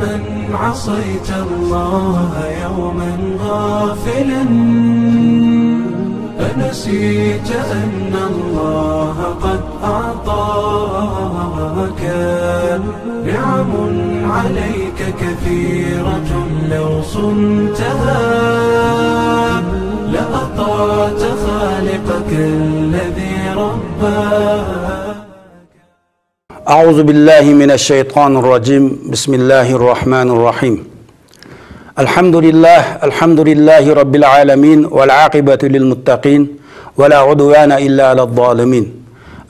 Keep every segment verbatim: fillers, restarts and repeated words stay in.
من عصيت الله يوما غافلا، أنسيت أن الله قد أعطاك نعم عليك كثيرة، لو صنتها لأطعت خالقك الذي رباك. أعوذ بالله من الشيطان الرجيم. بسم الله الرحمن الرحيم. الحمد لله، الحمد لله رب العالمين، والعاقبة للمتقين، ولا عدوان إلا على الظالمين.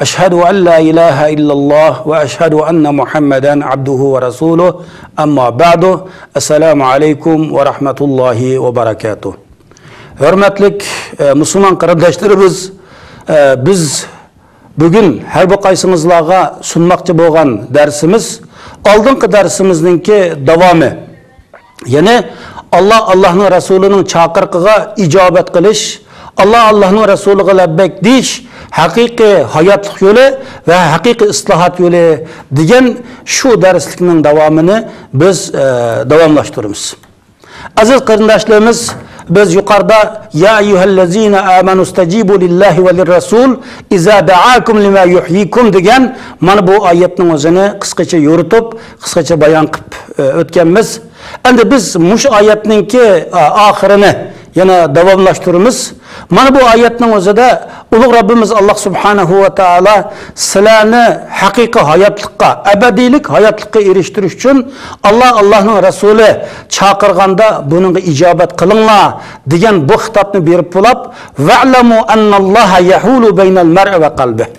أشهد أن لا إله إلا الله، وأشهد أن محمدا عبده ورسوله. أما بعد، السلام عليكم ورحمة الله وبركاته. ھۆرمەتلىك، ئە، مۇسۇلمان قېرىنداشلىرىمىز، ئە، بىز بۈگۈن ھەر بىر قايسىڭىزلارغا سۇنماقچى بولغان دەرسىمىز ئالدىنقى دەرسىمىزنىڭكى داۋامى. يەنى ئاللا، ئاللانىڭ رەسۇلىنىڭ چاقىرىقىغا ئىجابەت قىلىش، ئاللا، ئاللانىڭ رەسۇلىغا لەببەيك دېيىش ھەقىقىي ھاياتلىق يولى ۋە ھەقىقىي ئىسلاھات يولى دېگەن شۇ دەرسلىكنىڭ داۋامىنى بىز، ئە، داۋاملاشتۇرىمىز. ئەزىز قېرىنداشلىرىمىز، بىز يۇقىرىدا يا ئەييۇھەللەزىنە ئامەنۇ ئىستەجىبۇ لىللاھى ۋە لىررەسۇل ئىزا دەئاكۇم لىما يۇھيىكۇم دېگەن مانا بۇ ئايەتنىڭ ئۆزىنى قىسقىچە يورۇتۇپ، قىسقىچە بايان قىلىپ، ئۆ، ئۆتكەنمىز. ئەمدى بىز مۇشۇ ئايەتنىڭكى، ئا، ئاخىرىنى يەنە داۋاملاشتۇرىمىز. مانا بۇ ئايەتنىڭ ئۆزىدە ئۇلۇغ رەببىمىز ئاللا سۇبھانەھۇ ۋە تائالا سىلەرنى ھەقىقىي ھاياتلىققا، ئەبەدىيلىك ھاياتلىققا ئېرىشتۈرۈش ئۈچۈن ئاللا، ئاللانىڭ رەسۇلى چاقىرغاندا بۇنىڭغا ئىجابەت قىلىڭلار دېگەن بۇ خىتابنى بېرىپ بولاپ، ۋەئلەمۇ ئەننەللاھە يەھۇلۇ بەينەل مەرئى ۋە قەلبىھ.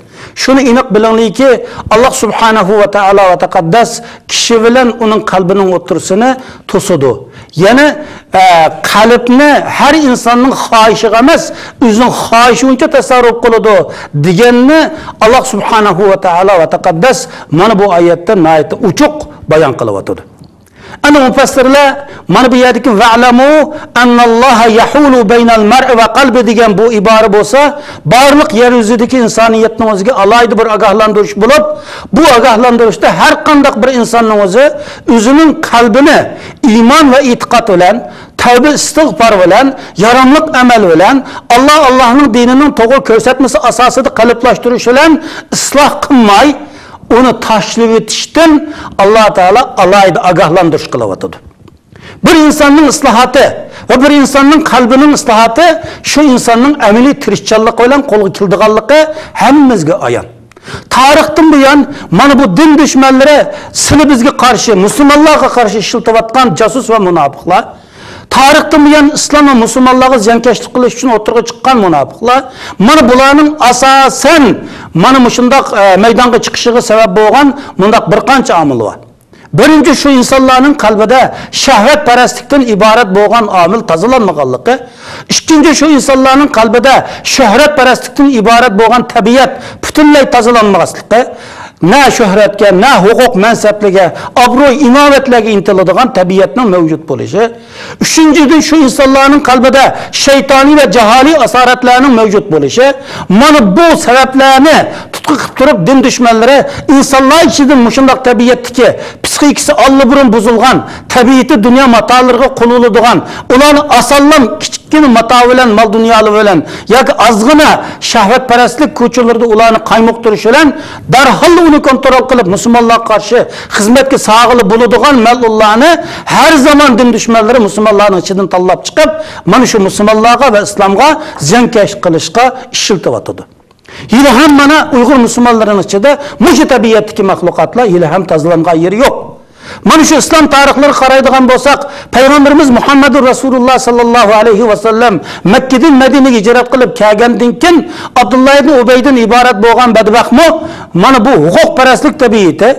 شۇنى ئېنىق بىلىڭلىكى، ئاللا سۇبھانەھۇ ۋە تائالا ۋە تەقەددەس كىشى بىلەن ئۇنىڭ قەلبىنىڭ ئوتتۇرىسىنى توسىدۇ. يەنى، ئە، قەلبنى ھەر ئىنساننىڭ خاھىشىغا ئەمەس، ئۆزىنىڭ خاھىشى بويىچە تەسەررۇپ قىلىدۇ دېگەننى ئاللا سۇبھانەھۇ ۋە تائالا ۋە تەقەددەس مانا بۇ ئايەتتە ناھايىتى ئوچۇق بايان قىلىۋاتىدۇ. ئەنە مۇپەسسىرلەر مانا بۇ يەردىكى ۋەئلەمۇ ئەننەللاھە يەھۇلۇ بەينەل مەرئى ۋە قەلبى دېگەن بۇ ئىبارە بولسا، بارلىق يەر يۈزىدىكى ئىنسانىيەتنىڭ ئۆزىگە ئالاھىدە بىر ئاگاھلاندۇرۇش بولۇپ، بۇ ئاگاھلاندۇرۇشتا ھەر قانداق بىر ئىنساننىڭ ئۆزى ئۆزىنىڭ قەلبىنى ئىمان ۋە ئېتىقاد بىلەن، تەۋبە ئىستىغپار بىلەن، ياراملىق ئەمەل بىلەن، ئاللا، ئاللانىڭ دىنىنىڭ توغرا كۆرسەتمىسى ئاساسىدا قېلىپلاشتۇرۇش بىلەن ئىسلاھ قىلماي، ئۇنى تاشلىۋېتىشتىن ئاللا تائالا ئالاھىدە ئاگاھلاندۇرۇش قىلىۋاتىدۇ. بىر ئىنساننىڭ ئىسلاھاتى ۋە بىر ئىنساننىڭ قەلبىنىڭ ئىسلاھاتى شۇ ئىنساننىڭ ئەمەلىي تىرىشچانلىقى بىلەن قولغا كېلىدىغانلىقى ھەممىمىزگە ئايان. تارىختىن بۇيان مانا بۇ دىن دۈشمەنلىرى سىلى بىزگە قارشى، مۇسۇلمانلارغا قارشى ئىشلىتىۋاتقان جاسۇس ۋە مۇناپىقلار، تارىختىن بۇيان ئىسلام ۋە مۇسۇلمانلارغا زىيانكەشلىك قىلىش ئۈچۈن ئوتتۇرىغا چىققان مۇناپىقلار، مانا بۇلارنىڭ ئاساسەن مانا مۇشۇنداق، ئە، مەيدانغا چىقىشىغا سەۋەب بولغان مۇنداق بىر قانچە ئامىل بار. بىرىنچى، شۇ ئىنسانلارنىڭ قەلبىدە شەھۋەتپەرەسلىكتىن ئىبارەت بولغان ئامىل تازىلانمىغانلىقى. ئىككىنچى، شۇ ئىنسانلارنىڭ قەلبىدە شۆھرەتپەرەسلىكتىن ئىبارەت بولغان تەبىئەت پۈتۈنلەي تازىلانماسلىقى. نە شۆھرەتكە، نە ھوقۇق مەنسەپلىرگە، ئابرۇي ئىناۋەتلەرگە ئىنتىلىدىغان تەبىئەتنىڭ مەۋجۇت بولۇشى. ئۈچىنچىدىن، شۇ ئىنسانلارنىڭ قەلبىدە شەيتانىي ۋە جاھالىي ئاسارەتلەرنىڭ مەۋجۇت بولۇشى. مانا بۇ سەۋەبلەرنى تۇتقا قىلىپ تۇرۇپ، دىن دۈشمەنلىرى ئىنسانلار ئىچىدىن مۇشۇنداق تەبىئەتتىكى، پسىخىكىسى ئاللىبۇرۇن بۇزۇلغان، تەبىئىتى دۇنيا ماتالىرىغا قۇلۇلىدىغان، ئۇلارنى ئاسانلا كىچىككىنە ماتا بىلەن، مال دۇنيالىرى بىلەن ياكى ئازغىنە شەھۋەتپەرەسلىك كوچىلىرىدا ئۇلارنى قايمۇقتۇرۇش بىلەن دەرھاللا ئۇنى كونترول قىلىپ، مۇسۇلمانلارغا قارشى خىزمەتكە ساغىلى بولىدىغان مەلئۇنلارنى ھەر زامان دىن دۈشمەنلىرى مۇسۇلمانلارنىڭ ئىچىدىن تاللاپ چىقىپ، مانا شۇ مۇسۇلمانلارغا ۋە ئىسلامغا زىيانكەشلىك قىلىشقا ئىشلىتىۋاتىدۇ. ھېلىھەم مانا ئۇيغۇر مۇسۇلمانلىرىنىڭ ئىچىدە مۇشۇ تەبىئەتتىكى مەخلۇقاتلار ھېلىھەم تازىلانغان يېرى يوق. مانا شۇ ئىسلام تارىخلىرىغا قارايدىغان بولساق، پەيغەمبىرىمىز مۇھەممەدۇر رەسۇلۇللا ساللاللاھۇ ئەلەيھى ۋەسەللەم مەككىدىن مەدىنىگە ھىجرەت قىلىپ كەلگەندىن كېيىن، ئابدۇللا ئىبن ئۇبەيدىن ئىبارەت بولغان بەدبەختمۇ مانا بۇ ھوقۇقپەرەسلىك تەبىئىتى،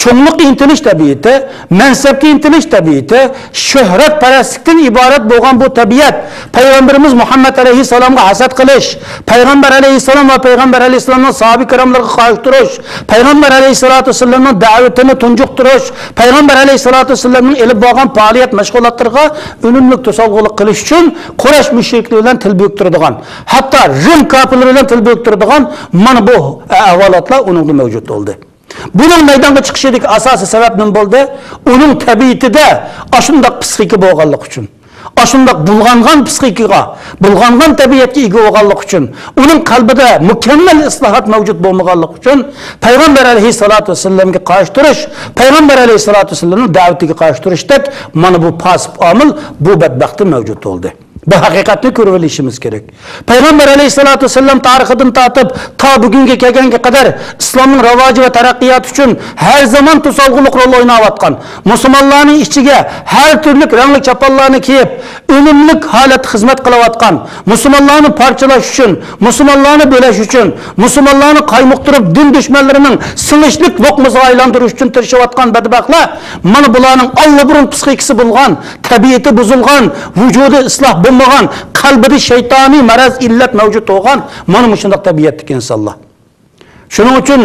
چوڭلۇققا ئىنتىلىش تەبىئىتى، مەنسەپكە ئىنتىلىش تەبىئىتى، شۆھرەتپەرەسلىكتىن ئىبارەت بولغان بۇ تەبىئەت، پەيغەمبىرىمىز مۇھەممەد ئەلەيھىسسالامغا ھەسەت قىلىش، پەيغەمبەر ئەلەيھىسسالام ۋە پەيغەمبەر ئەلەيھىسسالامنىڭ ساھابە كىراملىرىغا قارشى تۇرۇش، پەيغەمبەر ئەلەيھىسسالاتۇ ۋەسسالامنىڭ دەۋىتىنى تۇنجۇقتۇرۇش، پەيغەمبەر ئەلەيھىسسالاتۇ ۋەسسالامنىڭ ئېلىپ بارغان پائالىيەت مەشغۇلاتلىرىغا ئۈنۈملۈك توسالغۇلۇق قىلىش ئۈچۈن قۇرەيش مۇشرىكلىرى بىلەن تىل بۆكتۈرىدىغان، ھەتتا رىم كاپىرلىرى بىلەن تىل بۆكتۈرىدىغان مانا بۇ ئەھۋالاتلار ئۇنىڭدا مەۋجۇت بولدى. بۇنىڭ مەيدانغا چىقىشىدىكى ئاساسىي سەۋەب نېمە بولدى؟ ئۇنىڭ تەبىئىتىدە ئاشۇنداق پسىخىكا بولغانلىقى ئۈچۈن. ئاشۇنداق بۇلغانغان پسىخىكىغا، بۇلغانغان تەبىئەتكە ئىگە بولغانلىقى ئۈچۈن، ئۇنىڭ قەلبىدە مۇكەممەل ئىسلاھات مەۋجۇت بولمىغانلىقى ئۈچۈن، پەيغەمبەر ئەلەيھىسسالاتۇ ۋەسسالامغا قارشى تۇرۇش، پەيغەمبەر ئەلەيھىسسالاتۇ ۋەسسالامنىڭ دەۋىتىگە قارشى تۇرۇشتەك مانا بۇ پاسىپ ئامىل بۇ بەتبەختتە مەۋجۇت بولدى. بۇ ھەقىقەتنى كۆرۈۋېلىشىمىز كېرەك. پەيغەمبەر ئەلەيھىسسالاتۇ ۋەسسالام تارىخىدىن تارتىپ تا بۈگۈنگە كەلگەنگە قەدەر ئىسلامنىڭ راۋاجى ۋە تەرەققىياتى ئۈچۈن ھەر زامان توسالغۇلۇق رول ئويناۋاتقان، مۇسۇلمانلارنىڭ ئىچىگە ھەر تۈرلۈك رەڭلىك چاپانلارنى كىيىپ، ئۈنۈملۈك ھالەتتە خىزمەت قىلىۋاتقان، مۇسۇلمانلارنى پارچىلاش ئۈچۈن، مۇسۇلمانلارنى بۆلەش ئۈچۈن، مۇسۇلمانلارنى قايمۇقتۇرۇپ، دىن دۈشمەنلىرىنىڭ سىڭىشلىك لوقمىسىغا ئايلاندۇرۇش ئۈچۈن تىرىشىۋاتقان بەتبەختلەر، مانا بۇلارنىڭ ئاللىبۇرۇن پسىخىكىسى بۇزۇلغان، تەبىئىتى بۇزۇلغان، ۋۇجۇدى ئىسلاھ بولمىغان، قەلبىدە شەيتانىي مەرەز، ئىللەت مەۋجۇت بولغان، مانا مۇشۇنداق تەبىئەتتىكى ئىنسانلار. شۇنىڭ ئۈچۈن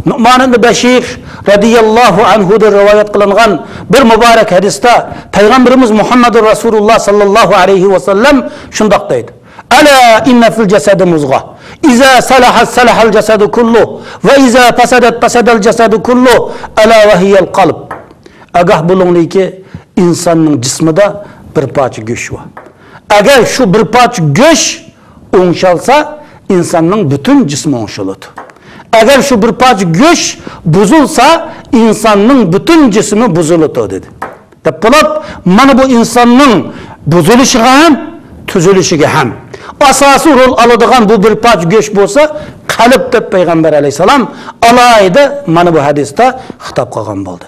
نۇئمان ئىبن بەشىر رەزىياللاھۇ ئەنھۇدىن رىۋايەت قىلىنغان بىر مۇبارەك ھەدىستە پەيغەمبىرىمىز مۇھەممەدۇر رەسۇلۇللاھ ساللاللاھۇ ئەلەيھى ۋەسەللەم شۇنداق دەيدۇ: «ئەلا ئىننە فىل جەسەدى مۇزغە، ئىزا سەلەھەت سەلەھەل جەسەدۇ كۇللۇھ، ۋە ئىزا پەسەدەت پەسەدەل جەسەدۇ كۇللۇھ، ئەلا ۋە ھىيەل قەلب.» ئاگاھ بولۇڭلىكى، ئىنساننىڭ جىسمىدا بىر پارچە گۆش بار. ئەگەر شۇ بىر پارچە گۆش ئوڭشالسا، ئىنساننىڭ پۈتۈن جىسمى ئوڭشىلىدۇ. ئەگەر شۇ بىر پارچە گۆش بۇزۇلسا، ئىنساننىڭ پۈتۈن جىسمى بۇزۇلىدۇ، دېدى. دەپ بولۇپ، مانا بۇ ئىنساننىڭ بۇزۇلۇشىغا ھەم، تۈزۈلۈشىگە ھەم ئاساسىي رول ئالىدىغان بۇ بىر پارچە گۆش بولسا، قەلب، دەپ پەيغەمبەر ئەلەيھىسسالام ئالاھىدە مانا بۇ ھەدىستە خىتاب قىلغان بولدى.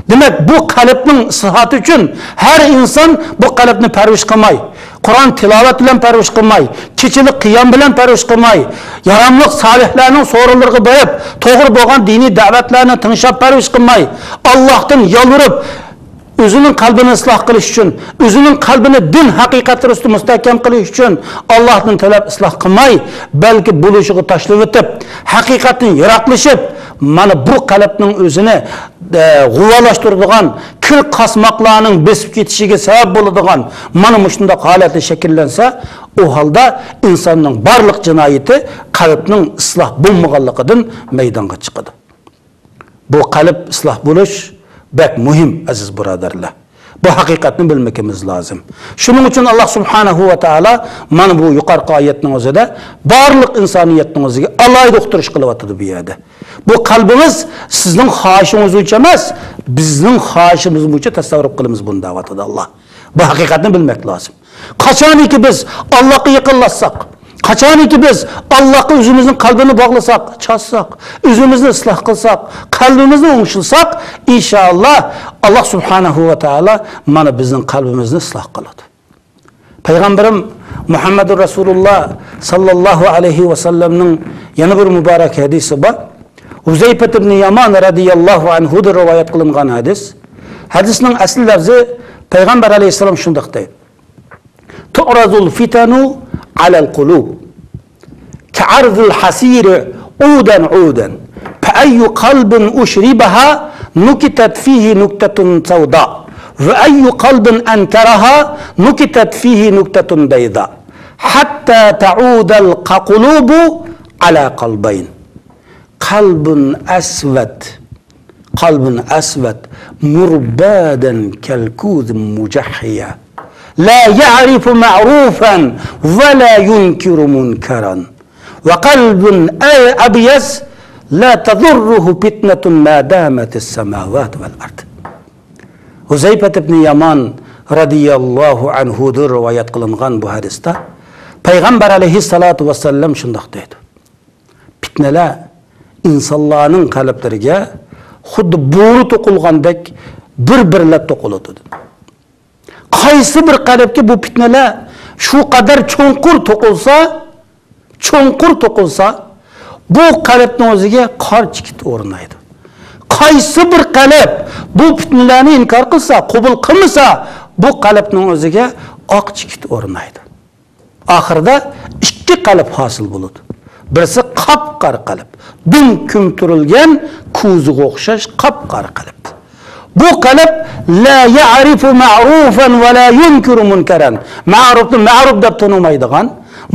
دېمەك، بۇ قەلبنىڭ ئىسلاھاتى ئۈچۈن ھەر ئىنسان بۇ قەلبنى پەرۋىش قىلماي، قۇرئان تىلاۋەت بىلەن پەرۋىش قىلماي، كېچىلىك قىيام بىلەن پەرۋىش قىلماي، ياراملىق سالىھلارنىڭ سورۇنلىرىغا بېرىپ، توغرا بولغان دىنىي دەۋەتلەرنى تىڭشاپ پەرۋىش قىلماي، ئاللاھتىن يالۋۇرۇپ، ئۆزىنىڭ قەلبىنى ئىسلاھ قىلىش ئۈچۈن، ئۆزىنىڭ قەلبىنى دىن ھەقىقەتلىرى ئۈستىدە مۇستەھكەم قىلىش ئۈچۈن ئاللاھتىن تىلەپ ئىسلاھ قىلماي، بەلكى بۇلۇشىغا تاشلىۋېتىپ، ھەقىقەتتىن يىراقلىشىپ، مانا بۇ قەلبنىڭ ئۆزىنى، ئە، غۇۋالاشتۇرىدىغان، كىر قاسماقلارنىڭ بېسىپ كېتىشىگە سەۋەب بولىدىغان مانا مۇشۇنداق ھالەتلەر شەكىللەنسە، ئۇ ھالدا ئىنساننىڭ بارلىق جىنايىتى قەلبنىڭ ئىسلاھ بولمىغانلىقىدىن مەيدانغا چىقىدۇ. بۇ قەلب ئىسلاھ بولۇش بەك مۇھىم، ئەزىز بۇرادەرلەر. بۇ ھەقىقەتنى بىلمىكىمىز لازىم. شۇنىڭ ئۈچۈن ئاللاھ سۇبھانەھۇ ۋە تائالا مانا بۇ يۇقىرىقى ئايەتنىڭ ئۆزىدە بارلىق ئىنسانىيەتنىڭ ئۆزىگە ئالاھىدە ئۇقتۇرۇش قىلىۋاتىدۇ بۇ يەردە. بۇ قەلبىڭىز سىزنىڭ خاھىشىڭىز بويىچە ئەمەس، بىزنىڭ خاھىشىمىز بويىچە تەسەۋۋۇر قىلىمىز بۇنى، دەۋاتىدۇ ئاللاھ. بۇ ھەقىقەتنى بىلمەك لازىم. قاچانكى بىز ئاللاھقا يېقىنلاشساق، قاچانكى بىز ئاللاھقا ئۆزىمىزنىڭ قەلبىنى باغلىساق، چاچساق، ئۆزىمىزنى ئىسلاھ قىلساق، قەلبىمىزنى ئوڭشىلىساق، ئىنشائاللاھ، ئاللاھ سۇبھانەھۇ ۋە تائالا مانا بىزنىڭ قەلبىمىزنى ئىسلاھ قىلىدۇ. پەيغەمبىرىم مۇھەممەدۇر رەسۇلۇللاھ ساللاللاھۇ ئەلەيھى ۋەسەللەمنىڭ يەنە بىر مۇبارەك ھەدىسى بار. ھۇزەيپەت ئىبنى يامان رەزىياللاھۇ ئەنھۇدىن رىۋايەت قىلىنغان ھەدىس. ھەدىسنىڭ ئەسلى لەپزى پەيغەمبەر ئەلەيھىسسالام شۇنداق دەيدۇ: تعرض الفتن على القلوب كعرض الحصير عودا عودا، فأي قلب أشربها نكتت فيه نكتة سوداء، وأي قلب أنكرها نكتت فيه نكتة بيضاء، حتى تعود القلوب على قلبين، قلب أسود، قلب أسود مربادا كالكوز مجحيا، لا يعرف معروفا ولا ينكر منكرا، وقلب أبيض لا تضره فتنة ما دامت السماوات والأرض. ھۇزەيپەت ئىبنى يامان رەزىياللاھۇ ئەنھۇدىن رىۋايەت قىلىنغان بۇ ھەدىستە پەيغەمبەر ئەلەيھىسسالاتۇ ۋەسسالام شۇنداق دەيدۇ: پىتنىلەر ئىنسانلارنىڭ قەلبلىرىگە خۇددى بورا توقۇلغاندەك بىر-بىرلەپ توقۇلىدۇ، دېدى. قايسى بىر قەلبكە بۇ پىتنىلەر شۇ قەدەر چوڭقۇر توقۇلسا، چوڭقۇر توقۇلسا، بۇ قەلبنىڭ ئۆزىگە قارا چېكىت ئورنايدۇ. قايسى بىر قەلب بۇ پىتنىلەرنى ئىنكار قىلسا، قوبۇل قىلمىسا، بۇ قەلبنىڭ ئۆزىگە ئاق چېكىت ئورنايدۇ. ئاخىرىدا ئىككى قەلب ھاسىل بولىدۇ. بىرسى قاپقارا قەلب، دۈم كۆمتۈرۈلگەن كوزىغا ئوخشاش قاپقارا قەلب. بۇ قەلب لا يعرف معروفا ولا ينكر منكرا. مەرۇپنى مەرۇپ دەپ تونۇمايدىغان،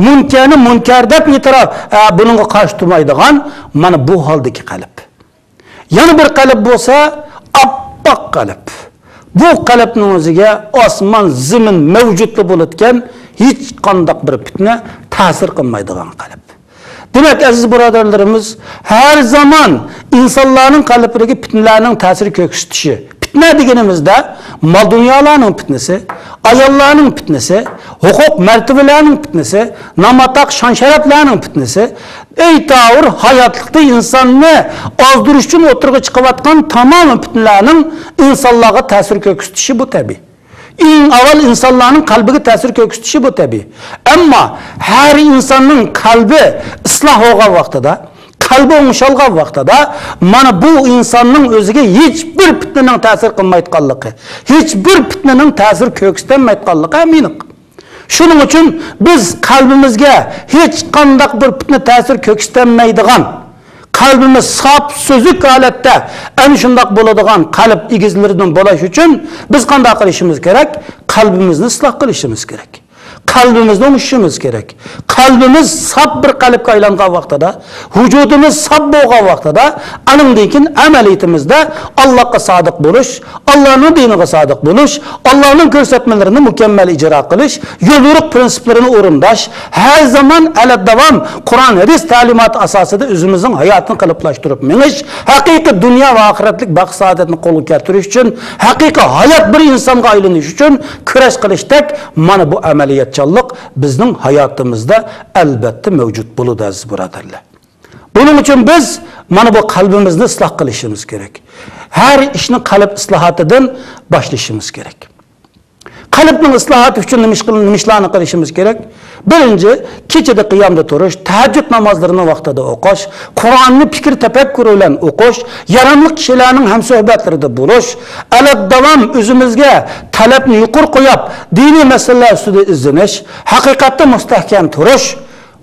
مۇنكەرنى مۇنكەر دەپ ئېتىراپ، ئە، بۇنىڭغا قارشى تۇرمايدىغان، مانا بۇ ھالدىكى قەلب. يەنە بىر قەلب بولسا ئاپئاق قەلب. بۇ قەلبنىڭ ئۆزىگە ئاسمان، زېمىن مەۋجۇتلا بولىدىكەن، ھېچقانداق بىر پىتنە تەسىر قىلمايدىغان قەلب. دېمەك، ئەزىز بۇرادەرلىرىمىز، ھەر زامان ئىنسانلارنىڭ قەلبلىرىگە پىتنىلەرنىڭ تەسىر كۆرسىتىشى، پىتنە دېگىنىمىزدە، مال-دۇنيالارنىڭ پىتنىسى، ئاياللارنىڭ پىتنىسى، ھوقۇق-مەرتىۋىلەرنىڭ پىتنىسى، نام-ئاتاق، شان-شەرەپلەرنىڭ پىتنىسى، ئەيتاۋۇر ھاياتلىقتا ئىنساننى ئازدۇرۇش ئۈچۈن ئوتتۇرىغا چىقىۋاتقان تامامەن پىتنىلەرنىڭ ئىنسانلارغا تەسىر كۆرسىتىشى بۇ تەبىئىي. ئەڭ ئاۋۋال ئىنسانلارنىڭ قەلبىگە تەسىر كۆرسىتىشى بۇ تەبىئىي. ئەمما ھەر ئىنساننىڭ قەلبى ئىسلاھ بولغان ۋاقتىدا، قەلبى ئوڭشالغان ۋاقتىدا، مانا بۇ ئىنساننىڭ ئۆزىگە ھېچ بىر پىتنىنىڭ تەسىر قىلمايدىغانلىقى، ھېچ بىر پىتنىنىڭ تەسىر كۆرسىتەلمەيدىغانلىقى ئەمىنىق. شۇنىڭ ئۈچۈن بىز قەلبىمىزگە ھېچقانداق بىر پىتنە تەسىر كۆرسىتەلمەيدىغان، قەلبىمىز ساپ، سۈزۈك ھالەتتە ئەنە شۇنداق بولىدىغان قەلب ئىگىلىرىدىن بولۇش ئۈچۈن بىز قانداق قىلىشىمىز كېرەك؟ قەلبىمىزنى ئىسلاھ قىلىشىمىز كېرەك. قەلبىمىزنى ئوڭشىشىمىز كېرەك. قەلبىمىز ساپ بىر قەلبكە ئايلانغان ۋاقتىدا، ۋۇجۇدىمىز ساپ بولغان ۋاقتىدا، ئانىڭدىن كېيىن ئەمەلىيىتىمىزدە ئاللاغا سادىق بولۇش، ئاللانىڭ دىنىغا سادىق بولۇش، ئاللانىڭ كۆرسەتمىلىرىنى مۇكەممەل ئىجرا قىلىش، يوليورۇق پىرىنسىپلىرىنى ئورۇنداش، ھەر زامان ئەلەدداۋام قۇرئان، ھەدىس تەلىماتى ئاساسىدا ئۆزىمىزنىڭ ھاياتىنى قېلىپلاشتۇرۇپ مېڭىش، ھەقىقىي دۇنيا ۋە ئاخىرەتلىك بەخت-سائادەتنى قولغا كەلتۈرۈش ئۈچۈن، ھەقىقىي ھايات بىر ئىنسانغا ئايلىنىش ئۈچۈن كۈرەش قىلىشتەك، مانا بۇ ئەمەلىيەتچانلىق بىزنىڭ ھاياتىمىزدا ئەلۋەتتە مەۋجۇت بولىدۇ، ئەزىز بۇرادەرلەر. بۇنىڭ ئۈچۈن بىز مانا بۇ قەلبىمىزنى ئىسلاھ قىلىشىمىز كېرەك. ھەر ئىشنى قەلب ئىسلاھاتىدىن باشلىشىمىز كېرەك. قەلبنىڭ ئىسلاھاتى ئۈچۈن نېمە ئىش قىل-، نېمە ئىشلارنى قىلىشىمىز كېرەك؟ بىرىنچى، كېچىدە قىيامدا تۇرۇش، تەھەججۇد نامازلىرىنى ۋاقتىدا ئوقۇش، قۇرئاننى پىكىر تەپەككۇر بىلەن ئوقۇش، ياراملىق كىشىلەرنىڭ ھەمسۆھبەتلىرىدە بولۇش، ئەلەدداۋام ئۆزىمىزگە تەلەپنى يۇقىرى قويۇپ، دىنىي مەسىلىلەر ئۈستىدە ئىزدىنىش، ھەقىقەتتە مۇستەھكەم تۇرۇش،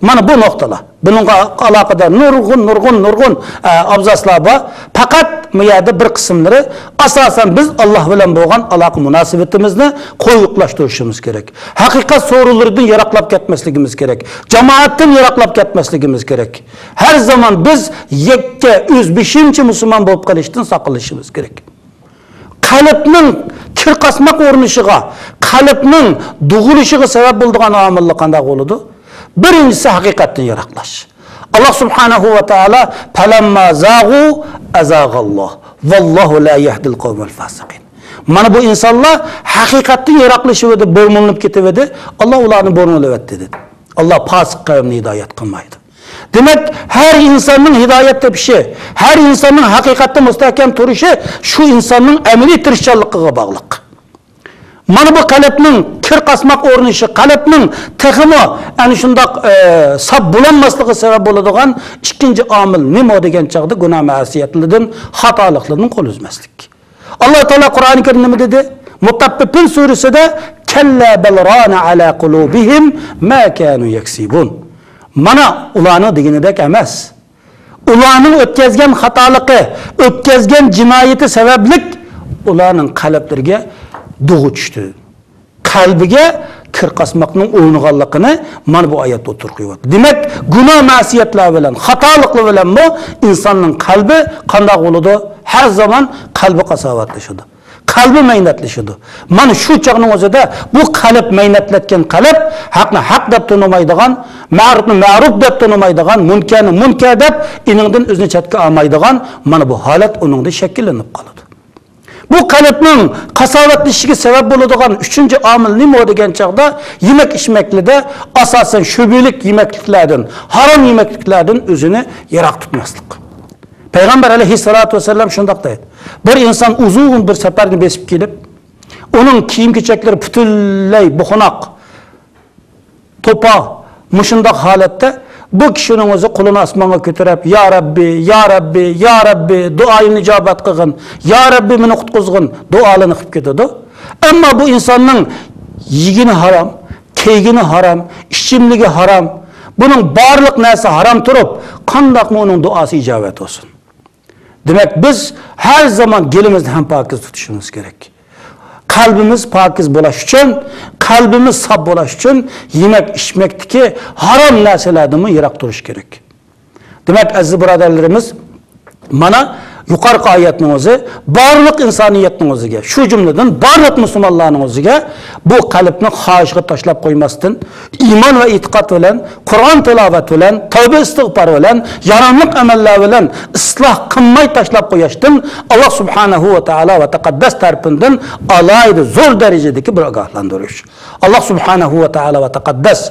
مانا بۇ نۇقتىلار. بۇنىڭغا ئالاقىدار نۇرغۇن، نۇرغۇن، نۇرغۇن، ئە، ئابزاسلار بار. پەقەت بۇ يەردە بىر قىسىملىرى، ئاساسەن، بىز ئاللا بىلەن بولغان ئالاقە مۇناسىۋىتىمىزنى قويۇقلاشتۇرۇشىمىز كېرەك. ھەقىقەت سورۇنلىرىدىن يىراقلاپ كەتمەسلىكىمىز كېرەك. جامائەتتىن يىراقلاپ كەتمەسلىكىمىز كېرەك. ھەر زامان بىز يەككە، ئۆزبېشىمچە مۇسۇلمان بولۇپ قېلىشتىن ساقلىنىشىمىز كېرەك. قەلبنىڭ كىر قاسماق ئورنىشىغا، قەلبنىڭ دۇغۇلۇشىغا سەۋەب بولىدىغان ئامىللار قانداق بولىدۇ؟ بىرىنچىسى، ھەقىقەتتىن يىراقلاش. ئاللا سۇبھانەھۇ ۋە تائالا، «فەلەمما زاغۇ ئەزاغاللا، ۋاللاھۇ لا يەھدىل قەۋمەل فاسىقىن.» مانا بۇ ئىنسانلار ھەقىقەتتىن يىراقلىشىۋىدى، بۇرمىلىنىپ كېتىۋىدى، ئاللا ئۇلارنى بۇرمىلىۋەتتى، دېدى. ئاللا پاسىق قەۋمنى ھىدايەت قىلمايدۇ. دېمەك، ھەر ئىنساننىڭ ھىدايەت تېپىشى، ھەر ئىنساننىڭ ھەقىقەتتە مۇستەھكەم تۇرۇشى شۇ ئىنساننىڭ ئەمەلىي تىرىشچانلىقىغا باغلىق. مانا بۇ قەلبنىڭ كىر قاسماق ئورنىشى، قەلبنىڭ تېخىمۇ ئەنە شۇنداق، ئە، ساپ بولالماسلىقىغا سەۋەب بولىدىغان ئىككىنچى ئامىل نېمە دېگەن چاغدا گۇناھ مەسىيەتلىرىدىن، خاتالىقلىرىدىن قول ئۈزمەسلىك. ئاللا تائالا قۇرئانى كەرىمدە نېمە دېدى؟ مۇتەففىفىن سۈرىسىدە، «كەللا بەل رانە ئەلا قۇلۇبىھىم ما كانۇ يەكسىبۇن.» مانا ئۇلارنىڭ دېگىنىدەك ئەمەس. ئۇلارنىڭ ئۆتكەزگەن خاتالىقى، ئۆتكەزگەن جىنايىتى سەۋەبلىك ئۇلارنىڭ قەلبلىرىگە دۇغۇ چۈشتى. قەلبىگە كىر قاسماقنىڭ ئورنىغانلىقىنى مانا بۇ ئايەت ئوتتۇرىغا قويۇۋاتىدۇ. دېمەك، گۇناھ مەسىيەتلەر بىلەن، خاتالىقلار بىلەنمۇ ئىنساننىڭ قەلبى قانداق بولىدۇ؟ ھەر زامان قەلبى قاساۋەتلىشىدۇ. قەلبى مەينەتلىشىدۇ. مانا شۇ چاغنىڭ ئۆزىدە بۇ قەلب، مەينەتلەتكەن قەلب ھەقنى ھەق دەپ تونۇمايدىغان، مەرۇپنى مەرۇپ دەپ تونۇمايدىغان، مۇنكەرنى مۇنكەر دەپ ئېنىڭدىن ئۆزىنى چەتكە ئالمايدىغان، مانا بۇ ھالەت ئۇنىڭدا شەكىللىنىپ قالىدۇ. بۇ قەلبنىڭ قاساۋەتلىشىشىگە سەۋەب بولىدىغان ئۈچىنچى ئامىل نېمە دېگەن چاغدا، يېمەك ئىچمەكلىدە ئاساسەن شۈبھىلىك يېمەكلىكلەردىن، ھارام يېمەكلىكلەردىن ئۆزىنى يىراق تۇتماسلىق. پەيغەمبەر ئەلەيھىسسالاتۇ ۋەسسالام شۇنداق دەيدۇ. بىر ئىنسان ئۇزۇن بىر سەپەرنى بېسىپ كېلىپ، ئۇنىڭ كىيىم-كېچەكلىرى پۈتۈنلەي بۇخۇناق، توپا، مۇشۇنداق ھالەتتە بۇ كىشىنىڭ ئۆزى قولىنى ئاسمانغا كۆتۈرۈپ، «يا رەببى، يا رەببى، يا رەببى، دۇئايىمنى ئىجابەت قىلغىن، يا رەببى، مېنى قۇتقۇزغىن» دۇئالىرىنى قىلىپ كېتىدۇ. ئەمما بۇ ئىنساننىڭ يېگىنى ھارام، كىيگىنى ھارام، ئىچىملىكى ھارام، بۇنىڭ بارلىق نەرسە ھارام تۇرۇپ، قانداقمۇ ئۇنىڭ دۇئاسى ئىجابەت بولسۇن؟ دېمەك، بىز ھەر زامان گېلىمىزنى ھەم پاكىز تۇتۇشىمىز كېرەك. قەلبىمىز پاكىز بولاش ئۈچۈن، قەلبىمىز ساپ بولاش ئۈچۈن يېمەك، ئىچمەكتىكى ھارام نەرسىلەردىنمۇ يىراق تۇرۇش كېرەك. دېمەك، ئەزىز بۇرادەرلىرىمىز، مانا يۇقىرىقى ئايەتنىڭ ئۆزى بارلىق ئىنسانىيەتنىڭ ئۆزىگە، شۇ جۈملىدىن بارلىق مۇسۇلمانلارنىڭ ئۆزىگە بۇ قەلبنى خاھىشقا تاشلاپ قويماستىن، ئىمان ۋە ئېتىقاد بىلەن، قۇرئان تىلاۋەت بىلەن، تەۋبە ئىستىغپار بىلەن، ياراملىق ئەمەللەر بىلەن ئىسلاھ قىلماي تاشلاپ قويۇشتىن ئاللا سۇبھانەھۇ ۋە تائالا ۋە تەقەددەس تەرىپىندىن ئالاھىدە زور دەرىجىدىكى بىر ئاگاھلاندۇرۇش. ئاللا سۇبھانەھۇ ۋە تائالا ۋە تەقەددەس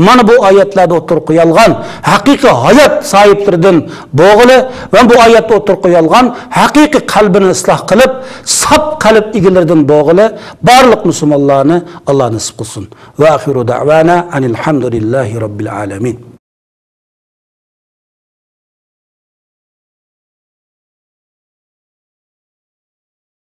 مانا بۇ ئايەتلەردە ئوتتۇرىغا قويۇلغان ھەقىقىي ھايات ساھىبلىرىدىن بولغىلى ۋە بۇ ئايەتتە ئوتتۇرىغا قويۇلغان ھەقىقىي قەلبىنى ئىسلاھ قىلىپ، ساپ قەلب ئىگىلىرىدىن بولغىلى بارلىق مۇسۇلمانلارنى ئاللا نېسىپ قىلسۇن. ۋە ئاخىرۇ دەۋانا ئەنىل ھەمدۇلىللاھى رەببىل ئالەمىن.